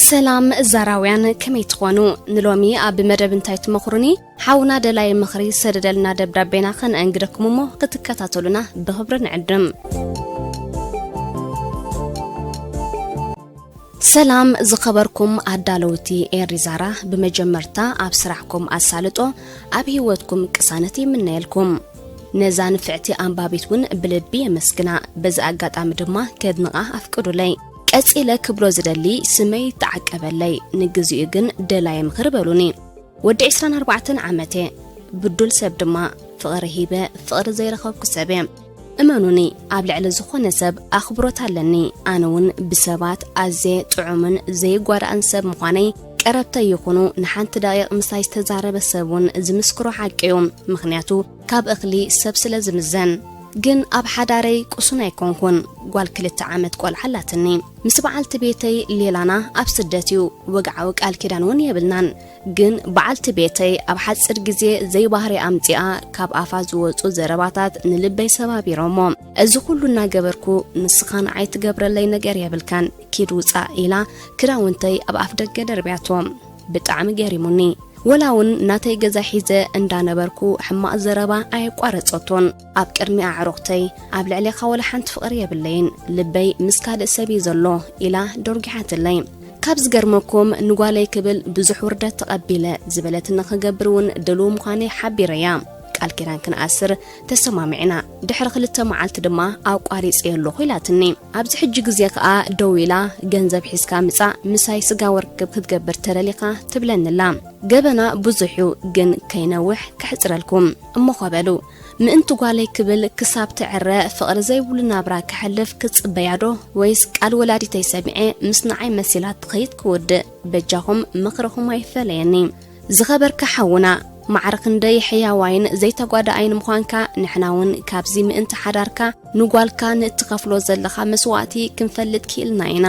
ሰላም ዛራውያን፣ ከመይ ትኾኑ? ንሎሚ ኣብ መደብ እንታይ ትመኽሩኒ? ሓውና ደላይ ምኽሪ ሰደደልና ደብዳቤና ከነእንግደኩም እሞ ክትከታተሉና ብኽብሪ ንዕድም። ሰላም ዝኸበርኩም ኣዳለውቲ ኤሪ ዛራ፣ ብመጀመርታ ኣብ ስራሕኩም ኣሳልጦ፣ ኣብ ህይወትኩም ቅሳነት ይምነየልኩም። ነዛ ንፍዕቲ ኣንባቢት እውን ብልቢ የመስግና። በዚ ኣጋጣሚ ድማ ከድንቓ ኣፍቅዱለይ። ቀጺለ ክብሎ ዝደሊ፣ ስመይ ተዓቀበለይ፣ ንግዚኡ ግን ደላይ ምኽሪ በሉኒ። ወዲ ዕስራን ኣርባዕተን ዓመት እየ። ብዱል ሰብ ድማ፣ ፍቕሪ ሂበ ፍቕሪ ዘይረኸብኩ ሰብ እየ። እመኑኒ፣ ኣብ ልዕሊ ዝኾነ ሰብ ኣኽብሮት ኣለኒ። ኣነ እውን ብሰባት ኣዝየ ጥዑምን ዘይጓዳእን ሰብ ምዃነይ ቀረብተይ ይኹኑ ንሓንቲ ደቂቕ ምሳይ ዝተዛረበ ሰብ እውን ዝምስክሮ ሓቂ እዩ። ምኽንያቱ ካብ እኽሊ ሰብ ስለ ዝምዘን። ግን ኣብ ሓዳረይ ቅሱን ኣይኮንኩን። ጓል ክልተ ዓመት ቆልዓ ኣላትኒ። ምስ በዓልቲ ቤተይ ሌላና ኣብ ስደት እዩ። ወግዓዊ ቃል ኪዳን እውን የብልናን። ግን በዓልቲ ቤተይ ኣብ ሓጺር ግዜ ዘይባህሪ ኣምጺኣ ካብ ኣፋ ዝወጹ ዘረባታት ንልበይ ሰባቢሮሞ። እዚ ኩሉ እናገበርኩ ንስኻ ንዓይ ትገብረለይ ነገር የብልካን፣ ኪድ ውጻእ ኢላ ክዳውንተይ ኣብ ኣፍ ደገ ደርብያቶ። ብጣዕሚ ገሪሙኒ። ወላ እውን ናተይ ገዛ ሒዘ እንዳነበርኩ ሕማቕ ዘረባ ኣየቋረጸቶን። ኣብ ቅድሚ ኣዕሩኽተይ ኣብ ልዕሌኻ ወላ ሓንቲ ፍቕሪ የብለይን፣ ልበይ ምስ ካልእ ሰብ እዩ ዘሎ ኢላ ዶርጊሓትለይ። ካብ ዝገርመኩም ንጓለይ ክብል ብዙሕ ውርደት ተቐቢለ ዝበለትኒ ክገብር እውን ድልው ምዃነይ ሓቢረያ። ቃል ኪዳን ክንኣስር ተሰማሚዕና። ድሕሪ ክልተ መዓልቲ ድማ ኣቋሪጸ ኣለኹ ኢላትኒ። ኣብዚ ሕጂ ግዜ ከኣ ደው ኢላ ገንዘብ ሒዝካ ምጻእ ምሳይ ስጋ ወርክብ ክትገብር ተደሊኻ ትብለኒ ኣላ። ገበና ብዙሕ እዩ፣ ግን ከይነውሕ ከሕጽረልኩም። እሞ ኸበሉ ምእንቲ ጓለይ ክብል ክሳብ ትዕረ ፍቕሪ ዘይብሉ ናብራ ከሕልፍ ክጽበያ ዶ? ወይስ ቃል ወላዲተይ ሰሚዐ ምስ ንዓይ መሲላ ትኸይድ ክውድእ? በጃኹም ምኽርኹም ኣይፈለየኒ። ዝኸበርካ ሓውና፣ ማዕረ ክንደይ ሕያዋይን ዘይተጓዳኣይን ምዃንካ፣ ንሕና እውን ካብዚ ምእንቲ ሓዳርካ ንጓልካ ንእትኸፍሎ ዘለኻ መስዋእቲ ክንፈልጥ ክኢልና ኢና።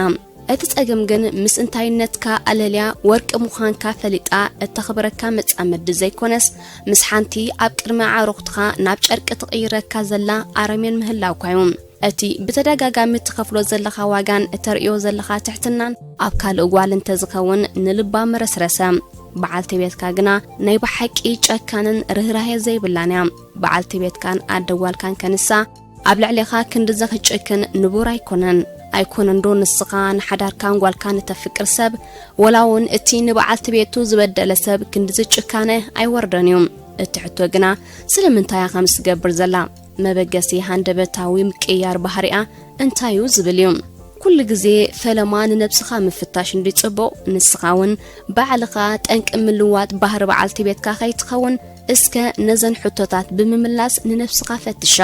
እቲ ጸገም ግን ምስ እንታይነትካ ኣለልያ ወርቂ ምዃንካ ፈሊጣ እተኽብረካ መጻምዲ ዘይኮነስ፣ ምስ ሓንቲ ኣብ ቅድሚ ኣዕሩኽትኻ ናብ ጨርቂ ትቕይረካ ዘላ ኣረሜን ምህላውካ እዩ። እቲ ብተደጋጋሚ ትኸፍሎ ዘለኻ ዋጋን እተርእዮ ዘለኻ ትሕትናን ኣብ ካልእ ጓል እንተዝኸውን ንልባ መረስረሰ። በዓልቲ ቤትካ ግና ናይ ብሓቂ ጨካንን ርህራሄ ዘይብላን እያ። በዓልቲ ቤትካን ኣደ ጓልካን ከንሳ ኣብ ልዕሌኻ ክንድዚ ክጭክን ንቡር ኣይኮነን። ኣይኮነን ዶ ንስኻ ንሓዳርካን ጓልካን እተፍቅር ሰብ፣ ወላ እውን እቲ ንበዓልቲ ቤቱ ዝበደለ ሰብ ክንድዚ ጭካነ ኣይወርዶን እዩ። እቲ ሕቶ ግና ስለምንታይ እያ ከምዚ ትገብር ዘላ? መበገሲ ሃንደበታዊ ምቅይያር ባህሪኣ እንታይ እዩ ዝብል እዩ። ኩሉ ግዜ ፈለማ ንነብስኻ ምፍታሽ እንዲ ጽቡቕ፣ ንስኻ እውን ባዕልኻ ጠንቂ ምልዋጥ ባህሪ በዓልቲ ቤትካ ከይትኸውን፣ እስከ ነዘን ሕቶታት ብምምላስ ንነብስኻ ፈትሻ።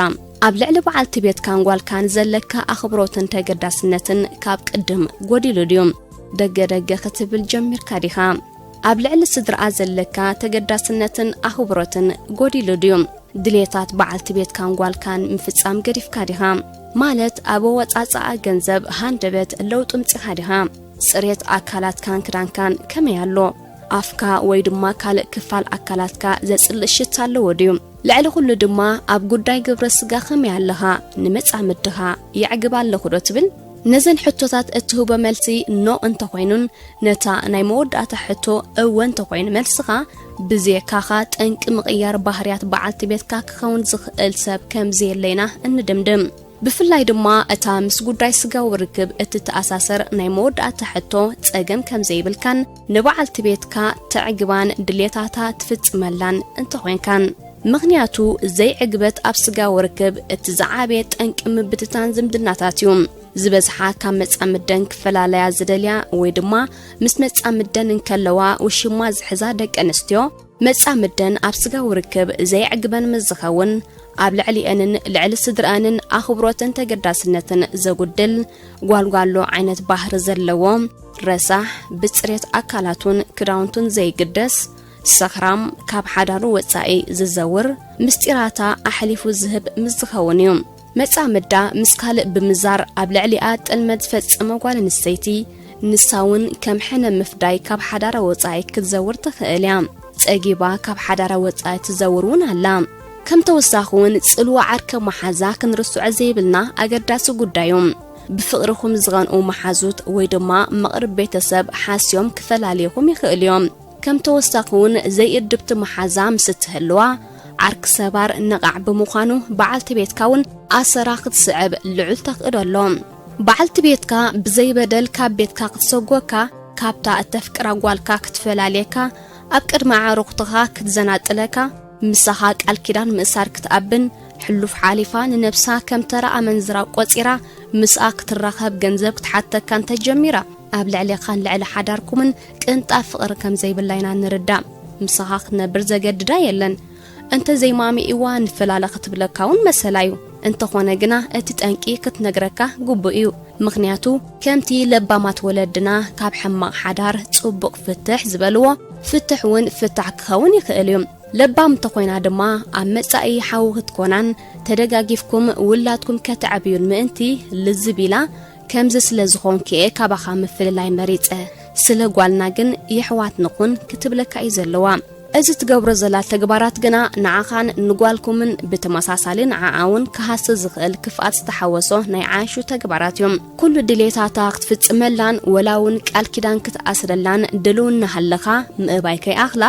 ኣብ ልዕሊ በዓልቲ ቤትካን ጓልካን ዘለካ ኣኽብሮትን ተገዳስነትን ካብ ቅድም ጎዲሉ ድዩ? ደገ ደገ ክትብል ጀሚርካ ዲኻ? ኣብ ልዕሊ ስድራኣ ዘለካ ተገዳስነትን ኣኽብሮትን ጎዲሉ ድዩ? ድሌታት በዓልቲ ቤትካን ጓልካን ምፍጻም ገዲፍካ ዲኻ? ማለት ኣብ ኣወጻጽኣ ገንዘብ ሃንደበት ለውጢ ምጺኻ ዲኻ? ጽሬት ኣካላትካን ክዳንካን ከመይ ኣሎ? ኣፍካ ወይ ድማ ካልእ ክፋል ኣካላትካ ዘጽልእ ሽታ ኣለዎ ድዩ? ልዕሊ ኩሉ ድማ ኣብ ጉዳይ ግብረ ስጋ ከመይ ኣለኻ? ንመጻምድኻ የዕግብ ኣለኹ ዶ ትብል? ነዘን ሕቶታት እትህቦ መልሲ ኖ እንተኾይኑን፣ ነታ ናይ መወዳእታ ሕቶ እወ እንተኾይኑ መልስኻ፣ ብዜካኻ ጠንቂ ምቕያር ባህርያት በዓልቲ ቤትካ ክኸውን ዝኽእል ሰብ ከም ዘየለ ኢና እንድምድም። ብፍላይ ድማ እታ ምስ ጉዳይ ስጋዊ ርክብ እትተኣሳሰር ናይ መወዳእታ ሕቶ ጸገም ከም ዘይብልካን ንበዓልቲ ቤትካ ተዕግባን ድሌታታ ትፍጽመላን እንተኾይንካን። ምኽንያቱ ዘይዕግበት ኣብ ስጋዊ ርክብ እቲ ዝዓበየ ጠንቂ ምብትታን ዝምድናታት እዩ። ዝበዝሓ ካብ መጻምደን ክፈላለያ ዝደልያ ወይ ድማ ምስ መጻምደን እንከለዋ ውሽማ ዝሕዛ ደቂ ኣንስትዮ፣ መጻምደን ኣብ ስጋዊ ርክብ ዘይዕግበን ምስ ዝኸውን፣ ኣብ ልዕሊአንን ልዕሊ ስድርኣንን ኣኽብሮትን ተገዳስነትን ዘጉድል ጓልጓሎ ዓይነት ባህሪ ዘለዎ፣ ረሳሕ፣ ብጽሬት ኣካላቱን ክዳውንቱን ዘይግደስ፣ ሰኽራም፣ ካብ ሓዳሩ ወጻኢ ዝዘውር፣ ምስጢራታ ኣሕሊፉ ዝህብ ምስ ዝኸውን እዩ። መጻምዳ ምስ ካልእ ብምዛር ኣብ ልዕሊኣ ጥልመት ዝፈጸመ ጓል ኣንስተይቲ፣ ንሳ እውን ከም ሕነ ምፍዳይ ካብ ሓዳራ ወጻኢ ክትዘውር ትኽእል እያ። ጸጊባ ካብ ሓዳራ ወጻኢ ትዘውር እውን ኣላ። ከም ተወሳኺ እውን ጽልዋ ዓርከ መሓዛ ክንርስዖ ዘይብልና ኣገዳሲ ጉዳይ እዩ። ብፍቕርኹም ዝቐንኡ መሓዙት ወይ ድማ መቕርብ ቤተሰብ ሓስዮም ክፈላልይኹም ይኽእሉ እዮም። ከም ተወሳኺ እውን ዘይእድብቲ መሓዛ ምስ እትህልዋ፣ ዓርኪ ሰባር ነቓዕ ብምዃኑ በዓልቲ ቤትካ እውን ኣሰራ ክትስዕብ ልዑል ተኽእዶ ኣሎ። በዓልቲ ቤትካ ብዘይበደል ካብ ቤትካ ክትሰጎካ፣ ካብታ እተፍቅራ ጓልካ ክትፈላልየካ፣ ኣብ ቅድሚ ኣዕሩኽትኻ ክትዘናጥለካ፣ ምሳኻ ቃል ኪዳን ምእሳር ክትኣብን፣ ሕሉፍ ሓሊፋ ንነብሳ ከም ተራ ኣመንዝራ ቆጺራ ምስኣ ክትራኸብ ገንዘብ ክትሓተካ እንተጀሚራ፣ ኣብ ልዕሌኻን ልዕሊ ሓዳርኩምን ቅንጣብ ፍቕሪ ከም ዘይብላ ኢና ንርዳእ። ምሳኻ ክትነብር ዘገድዳ የለን። እንተ ዘይማሚእዋ ንፈላለ ክትብለካ እውን መሰላ እዩ። እንተኾነ ግና እቲ ጠንቂ ክትነግረካ ግቡእ እዩ። ምኽንያቱ ከምቲ ለባማት ወለድና ካብ ሕማቕ ሓዳር ጽቡቕ ፍትሕ ዝበልዎ፣ ፍትሕ እውን ፍታሕ ክኸውን ይኽእል እዩ። ለባም እንተኾይና ድማ ኣብ መጻኢ ሓዊ ክትኮናን ተደጋጊፍኩም ውላድኩም ከተዕብዩን ምእንቲ ልዝብ ኢላ፣ ከምዚ ስለ ዝኾንኩ እየ ካባኻ ምፍልላይ መሪጸ፣ ስለ ጓልና ግን የሕዋት ንኹን ክትብለካ እዩ ዘለዋ። እዚ ትገብሮ ዘላ ተግባራት ግና ንዓኻን ንጓልኩምን ብተመሳሳሊ ንዓኣ እውን ክሃሲ ዝኽእል ክፍኣት ዝተሓወሶ ናይ ዓያሹ ተግባራት እዮም። ኩሉ ድሌታታ ክትፍጽመላን ወላ እውን ቃል ኪዳን ክትኣስረላን ድልው እናሃለኻ ምእባይ ከይኣኽላ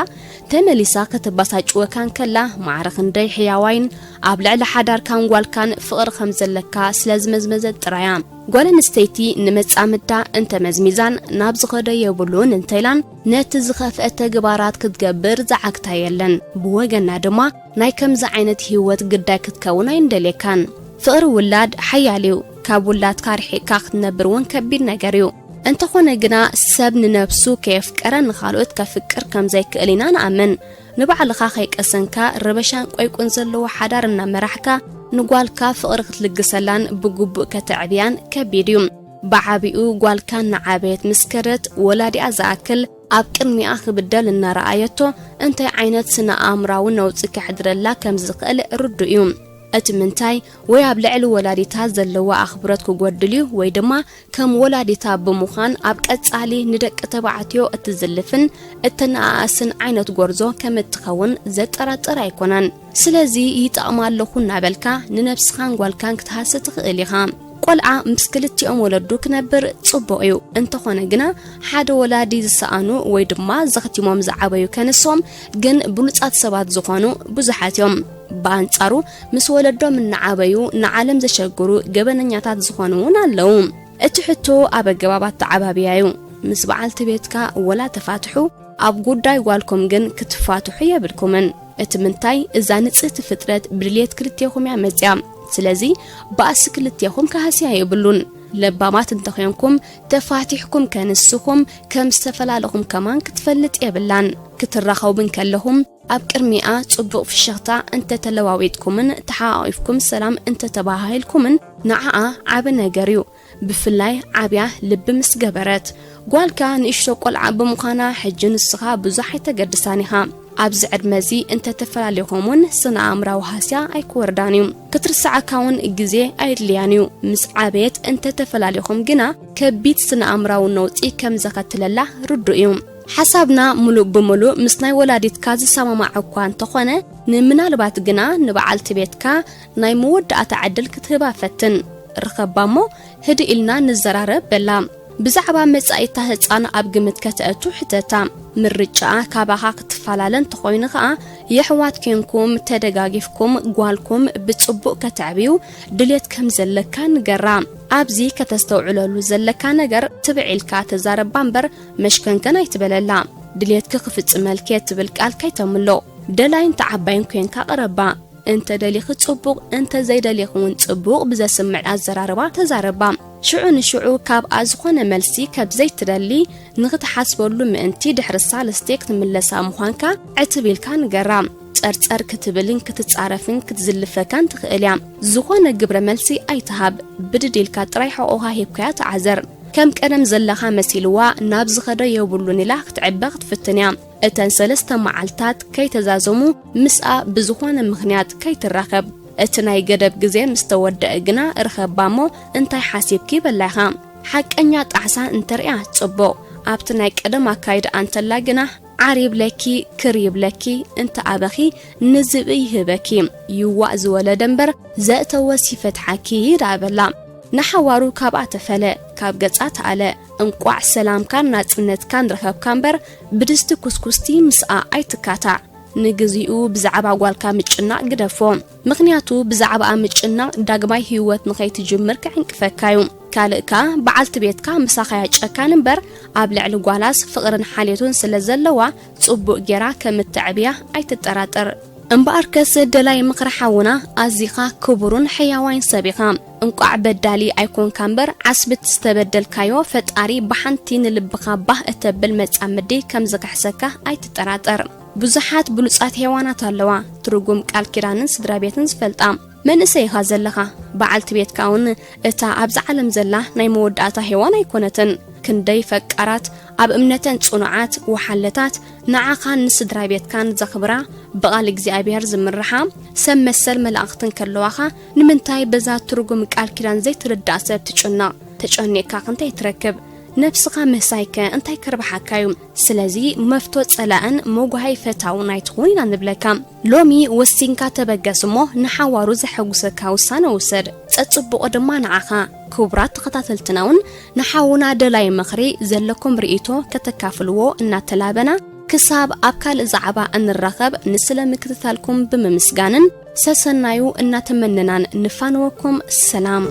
ተመሊሳ ከተባሳጭወካ እንከላ ማዕረ ክንደይ ሕያዋይን ኣብ ልዕሊ ሓዳርካን ጓልካን ፍቕሪ ከም ዘለካ ስለ ዝመዝመዘት ጥራያ። ጓል ኣንስተይቲ ንመጻምድታ እንተ መዝሚዛን ናብ ዝኸዶ የብሉን እንተ ኢላን ነቲ ዝኸፍአ ተግባራት ክትገብር ዝዓግታ የለን። ብወገና ድማ ናይ ከምዚ ዓይነት ህይወት ግዳይ ክትከውን ኣይንደልየካን። ፍቕሪ ውላድ ሓያል እዩ። ካብ ውላድካ ርሒቕካ ክትነብር እውን ከቢድ ነገር እዩ። እንተኾነ ግና ሰብ ንነብሱ ከየፍቀረ ንኻልኦት ከፍቅር ከም ዘይክእል ኢና ንኣምን። ንባዕልኻ ከይቀሰንካ ረበሻን ቆይቁን ዘለዎ ሓዳር እናመራሕካ ንጓልካ ፍቕሪ ክትልግሰላን ብግቡእ ከተዕብያን ከቢድ እዩ። ብዓቢኡ ጓልካ እናዓበየት ምስ ከደት ወላዲኣ ዝኣክል ኣብ ቅድሚኣ ክብደል እናረኣየቶ እንታይ ዓይነት ስነ ኣእምራዊ ነውጺ ከሕድረላ ከም ዝኽእል ርዱእ እዩ። እቲ ምንታይ ወይ ኣብ ልዕሊ ወላዲታ ዘለዋ ኣኽብሮት ክጎድል እዩ ወይ ድማ ከም ወላዲታ ብምዃን ኣብ ቀጻሊ ንደቂ ተባዕትዮ እትዝልፍን እተነኣእስን ዓይነት ጎርዞ ከም እትኸውን ዘጠራጥር ኣይኮነን። ስለዚ ይጠቕማ ኣለኹ እናበልካ ንነብስኻን ጓልካን ክትሃሲ ትኽእል ኢኻ። ቆልዓ ምስ ክልቲኦም ወለዱ ክነብር ጽቡቕ እዩ። እንተኾነ ግና ሓደ ወላዲ ዝሰኣኑ ወይ ድማ ዘኽቲሞም ዝዓበዩ ከንሶም ግን ብሉጻት ሰባት ዝኾኑ ብዙሓት እዮም። ብኣንጻሩ ምስ ወለዶም እናዓበዩ ንዓለም ዘሸግሩ ገበነኛታት ዝኾኑ እውን ኣለዉ። እቲ ሕቶ ኣብ ኣገባብ ኣተዓባብያ እዩ። ምስ በዓልቲ ቤትካ ወላ ተፋትሑ፣ ኣብ ጉዳይ ጓልኩም ግን ክትፋትሑ የብልኩምን። እቲ ምንታይ እዛ ንጽህቲ ፍጥረት ብድልየት ክልቴኹም እያ መጽያ። ስለዚ ባእሲ ክልቴኹም ክሃስያ የብሉን። ለባማት እንተኾንኩም ተፋቲሕኩም ከንስኹም ከም ዝተፈላለኹም ከማን ክትፈልጥ የብላን። ክትራኸቡ እንከለኹም ኣብ ቅድሚኣ ጽቡቕ ፍሽኽታ እንተተለዋዊጥኩምን ተሓቋቒፍኩም ሰላም እንተተባሃሂልኩምን ንዓኣ ዓቢ ነገር እዩ። ብፍላይ ዓብያ ልቢ ምስ ገበረት። ጓልካ ንእሽቶ ቆልዓ ብምዃና ሕጂ ንስኻ ብዙሕ ኣይተገድሳን ኢኻ። ኣብዚ ዕድመ እዚ እንተተፈላለኹም እውን ስነ ኣእምራዊ ሃስያ ኣይክወርዳን እዩ። ክትርስዓካ እውን ግዜ ኣየድልያን እዩ። ምስ ዓበየት እንተተፈላለኹም ግና ከቢድ ስነ ኣእምራዊ ነውጺ ከም ዘኸትለላ ርዱእ እዩ። ሓሳብና ሙሉእ ብሙሉእ ምስ ናይ ወላዲትካ ዝሰማማዕ እኳ እንተኾነ፣ ንምናልባት ግና ንበዓልቲ ቤትካ ናይ መወዳእታ ዕድል ክትህባ ፈትን። ርኸባ እሞ ህድእ ኢልና ንዘራረብ በላ። ብዛዕባ መጻኢታ ህጻን ኣብ ግምት ከተእቱ ሕተታ። ምርጫኣ ካባኻ ክትፈላለ እንተኾይኑ ኸኣ፣ የሕዋት ኬንኩም ተደጋጊፍኩም ጓልኩም ብጽቡቕ ከተዕብዩ ድሌት ከም ዘለካ ንገራ። ኣብዚ ከተስተውዕለሉ ዘለካ ነገር ትብዕ ኢልካ ተዛረባ እምበር መሽከንከን ኣይትበለላ። ድሌትኪ ክፍጽመልኪ እየ ትብል ቃል ከይተምልቕ። ደላይን ተዓባይን ኬንካ ቅረባ። እንተ ደሊኺ ጽቡቕ፣ እንተ ዘይደሊኺ እውን ጽቡቕ ብዘስምዕ ኣዘራርባ ተዛረባ። ሽዑ ንሽዑ ካብኣ ዝኾነ መልሲ ከብ ዘይትደሊ ንኽትሓስበሉ ምእንቲ ድሕሪ ሳልስቲ ክትምለሳ ምዃንካ ዕትብ ኢልካ ንገራ። ጸርጸር ክትብልን ክትጻረፍን ክትዝልፈካን ትኽእል እያ። ዝኾነ ግብረ መልሲ ኣይትሃብ። ብድድ ኢልካ ጥራይ ሕቖኻ ሂብካያ ተዓዘር። ከም ቀደም ዘለኻ መሲልዋ ናብ ዝኸዶ የብሉን ኢላ ክትዕበ ክትፍትን እያ። እተን ሰለስተ መዓልታት ከይተዛዘሙ ምስኣ ብዝኾነ ምኽንያት ከይትራኸብ። እቲ ናይ ገደብ ግዜ ምስ ተወደአ ግና ርኸባ እሞ እንታይ ሓሲብኪ በላ ኢኻ። ሓቀኛ ጣዕሳ እንተርእያ ጽቡቕ፣ ኣብቲ ናይ ቀደም ኣካይዳ እንተላ ግና ዓር ይብለኪ፣ ክር ይብለኪ፣ እንተ ኣበኺ ንዝብኢ ይህበኪ፣ ይዋእ ዝወለደ እምበር ዘእተወስ ይፈትሓኪ ደኣ በላ። ንሓዋሩ ካብኣ ተፈለ፣ ካብ ገጻ ተኣለ። እንቋዕ ሰላምካን ናጽነትካን ረኸብካ እምበር፣ ብድስቲ ኩስኩስቲ ምስኣ ኣይትካታዕ። ንግዚኡ ብዛዕባ ጓልካ ምጭናቕ ግደፎ። ምኽንያቱ ብዛዕባኣ ምጭናቕ ዳግማይ ህይወት ንኸይትጅምር ክዕንቅፈካ እዩ። ካልእካ በዓልቲ ቤትካ ምሳኻያ ጨካን እምበር፣ ኣብ ልዕሊ ጓላስ ፍቕርን ሓልዮትን ስለ ዘለዋ፣ ጽቡቕ ጌራ ከም እተዕብያ ኣይትጠራጠር። እምበኣርከስ ደላይ ምኽሪ ሓውና፣ ኣዚኻ ክቡሩን ሕያዋይን ሰብ ኢኻ። እንቋዕ በዳሊ ኣይኮንካ እምበር፣ ዓስቢ እቲ ዝተበደልካዮ ፈጣሪ ብሓንቲ ንልብኻ ባህ እተብል መጻምዲ ከም ዝኽሕሰካ ኣይትጠራጠር። ብዙሓት ብሉጻት ሄዋናት ኣለዋ፣ ትርጉም ቃል ኪዳንን ስድራ ቤትን ዝፈልጣ። መንእሰይ ኢኻ ዘለኻ፣ በዓልቲ ቤትካ እውን እታ ኣብዚ ዓለም ዘላ ናይ መወዳእታ ሄዋን ኣይኮነትን። ክንደይ ፈቃራት፣ ኣብ እምነተን ጽኑዓት፣ ወሓለታት፣ ንዓኻን ንስድራ ቤትካን ዘኽብራ፣ ብቓል እግዚኣብሔር ዝምርሓ፣ ሰብ መሰል መላእኽትን ከለዋኻ፣ ንምንታይ በዛ ትርጉም ቃል ኪዳን ዘይትርዳእ ሰብ ትጭነቕ? ተጨኒቕካ እንታይ ትረክብ? ነብስኻ ምህሳይከ እንታይ ከርብሓካ እዩ? ስለዚ መፍቶ ጸላእን መጓሃይ ፈታውን ኣይትኹን ኢና ንብለካ። ሎሚ ወሲንካ ተበገስ እሞ ንሓዋሩ ዘሐጉሰካ ውሳነ ውሰድ። ጸጽቡቑ ድማ ንዓኻ። ክቡራት ተኸታተልትና እውን ንሓውና ደላይ ምኽሪ ዘለኩም ርእይቶ ከተካፍልዎ እናተላበና፣ ክሳብ ኣብ ካልእ ዛዕባ እንራኸብ ንስለ ምክትታልኩም ብምምስጋንን ሰሰናዩ እናተመነናን ንፋነወኩም። ሰላም።